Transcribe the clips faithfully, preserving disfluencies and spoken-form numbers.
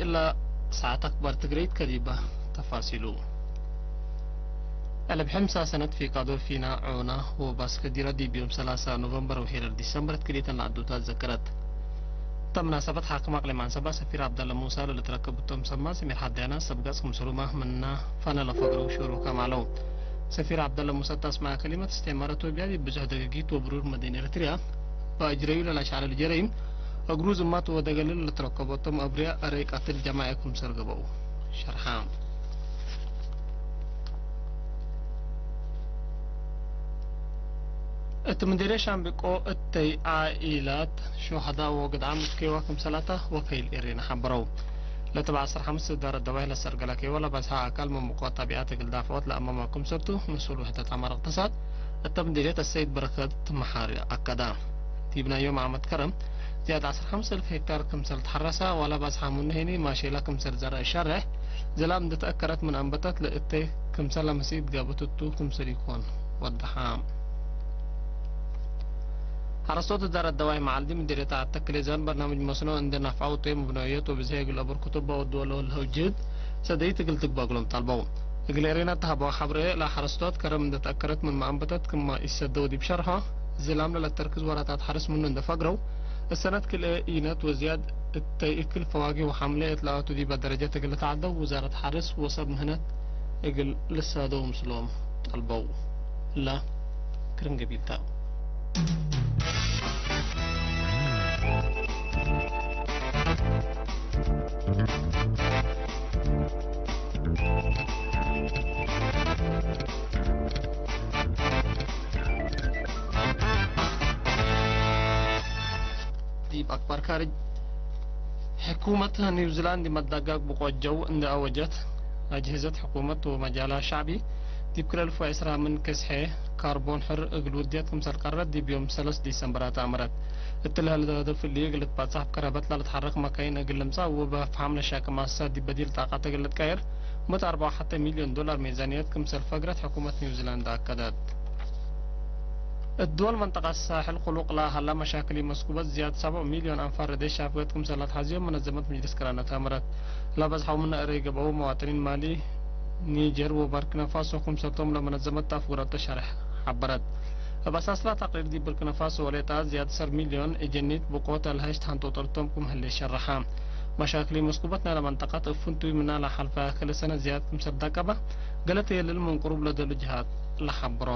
እለ ሰዓት አክባር ትግረይት ከዲበ ተፋሲሉ። እብ ሕምሳ ሰነት ፊቃዶ ፊና ዖና ወባስከ ዲረ ዲብ ዮም ሰላሳ ኖቨምበር ወሄለል ዲሰምበር እት ክልኤተን ለዐዶታት ዘከረት። እተ መናሰበት ሓክም አቅሊም ዐንሰበ ሰፊር ዐብደለ ሙሳ ለልትረከብ እቶም ሰማዕ ሰሚር ሐዳያና ሰብ ገጽ ክምሰሉመ ምነ ፈነ ለፈግረው ሹሩከ ማለው። ሰፊር ዐብደለ ሙሳ እት አስመዐ ከሊመት፣ እስትዕማር አቶብያ ዲብ ብዙሕ ደገጊት ወብሩር መደን ኤረትርያ በአጅረዩ ለለአሽዐለሉ ጀረይም፣ እግሩ ዝማት ወደገል ለልትረከቦቶም አብርያ አረይ ቀትል ጀማዒ ክምሰል ገብአው ሸርሐ። እት ምዴርየት ሻምቢቆ እተይ ዓኢላት ሹሀዳእ ወግድዓም እት ኬወ ክምሰላተ ወከይል ኤሬና ሐበረው። ለትብዕ ዐስር ሐምስ እዳረት ደዋሂ ለሰርገለ ኬወ ለበዝሐ አካል ምን ምቆጣቢያት እግል ዳፍዖት ለአመመ ክምሰልቱ መስኡል ውሕደት ዐማር እቅትሳድ እተ ምዴርየት አሰይድ በረከት መሓሪ አከደ። ዲብ ናይ ዮም ዓመት ከረም ዝያድ ዐስር ሐምስ እልፍ ሄክታር ክምሰል ተሐረሰ ወለበዝሐ ምኑ ህኒ ማሼላ ክምሰል ዘርእ ሸሬሕ ዝላም እንዴ ተአከረት ምን አንበተት ለእተይ ክምሰል ለመስኢት ጋብት እቱ ክምሰል ኢኮን ወደሐ። ሐረስቶት እዳረት ደዋሂ መዓልዲ ምዴርየት አተክሌዛን በርናምጅ መስኖ እንዴ ነፍዐው ቶም ብኖየት ወብዝሔ እግል አበርክቶ እበ ወድወ ለህለው ጅህድ ሰደይት እግል ትግበእ እግሎም ጠልበው። እግል ኤሬና ተሀበው ሐብሬ ለሐረስቶት ከረም እንዴ ተአከረት ምንመ አንበተት ክመ ኢሰደው ዲብ ሸርሖ፣ ዝላም ለለተርክዝ ወራታት ሐርስ ምኑ እንዴ ፈግረው፣ እሰነት ክልኤ ኢነት ወዝያድ እተይ እክል ፈዋኪህ ወሐምሌ እት ለአቱ ዲበ ደረጀት እግል ልትዓደው ውዛረት ሐርስ ወሰብ ምህነት እግል ልሳደው ምስሎም ጠልበው። እለ ክርን ገቢል ተ። ዲብ አክባር ካርጅ፣ ሕኩመት ኒውዚላንድ መዳጋግ ብቆ ጀው እንዴ አወጀት፣ አጅህዘት ሕኩመት ወመጃላ ሸዕቢ ዲብ ክለ አልፍ ወዕስራ ምን ከስሐ ካርቦን ሕር እግል ውድየት ክምሰል ቀረት ዲብ ዮም ሰለስ ዲሰምበር አትአመረት። እትለ ህደፍ እሊ እግል ልትባጻሕ እብ ከረበት ለልትሐረክ መካይን እግል ልምጸእ ወእብ አፍሓም ለሻቅም አሰሳት ዲብ በዲል ጣቀት እግል ልትቀየር ምት አርበዕ ወሐቴ ሚልዮን ዶላር ሜዛንየት ክምሰል ፈግረት ሕኩመት ኒውዚላንድ አከደት። እት ድወል መንጠቀት ሳሕል ቅሉቅ ለሀላ መሻክል ኢመስኩበት ዝያድ ሰብዕ ሚልዮን አንፋር እዴ ሻፍገት ክምሰል ለትሐዝዮም መነዘመት ምጅልስ ቅራነት አመረት። ለበዝሐው ምነ እረይ ገብአው መዋጥኒን ማሊ፣ ኒጀር ወበርኪናፋሶ ክምሰልቶም ለመነዘመት አፍግረተ ሸርሕ ሐበረት። እብ አሳስላ ተቅሪር ዲብ ብርኪናፋሶ ወሌጣ ዝያድ ሰር ሚልዮን እጀኒት ብቆት አልሀሽ ተሐንጦጦርቶም ክም ህሌ ሸረሐ። መሻክል ኢመስኩበት ናይለ መንጠቀት እብ ፍንቱይ ምና ለሐልፈ ክል ሰነ ዝያድ ክምሰል ደቀበ፣ ገሌ ተየልል ምን ቅሩብ ለደሉ ጀሃት ለሐብሮ።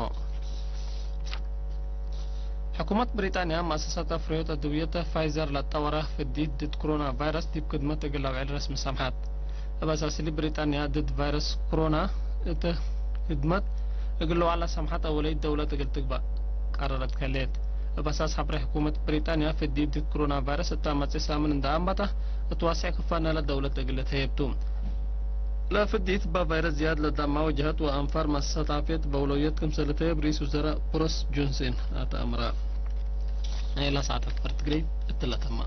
ሕኩመት ብሪጣንያ፣ መአሰሰት አፍረዮት አድውየት ፋይዘር ለጠወረ ፍዲት ድድ ክሮና ቫይረስ ዲብ ክድመት እግል ለአውዕል ረስሚ ሰምሐት። እብ አሳስሊ ብሪጣንያ ድድ ቫይረስ ክሮና እት ክድመት እግል ለዋላ ሰምሐት አወለይት ደውለት እግል ትግባእ ቀረረት ከሌት። እብ አሳስ ሐብሬ ሕኩመት ብሪጣንያ ፍዲት ድድ ክሮና ቫይረስ እት አመጽእ ሳምን እንደ አንበተ እት ዋስዕ ክፋን ናይለ ደውለት እግል ልትሀየብ ቱ። ለፍዲት እበ ቫይረስ ዝያድ ለዳማ ወጀሀት ወአንፋር መሰታፍየት በውለውየት ክምሰል ልትሀየብ ርኢስ ውዘራእ ቦሪስ ጆንሰን አተአምረ። ናይላ ሰዓት አክበር ትግረይ እትለ ተማ።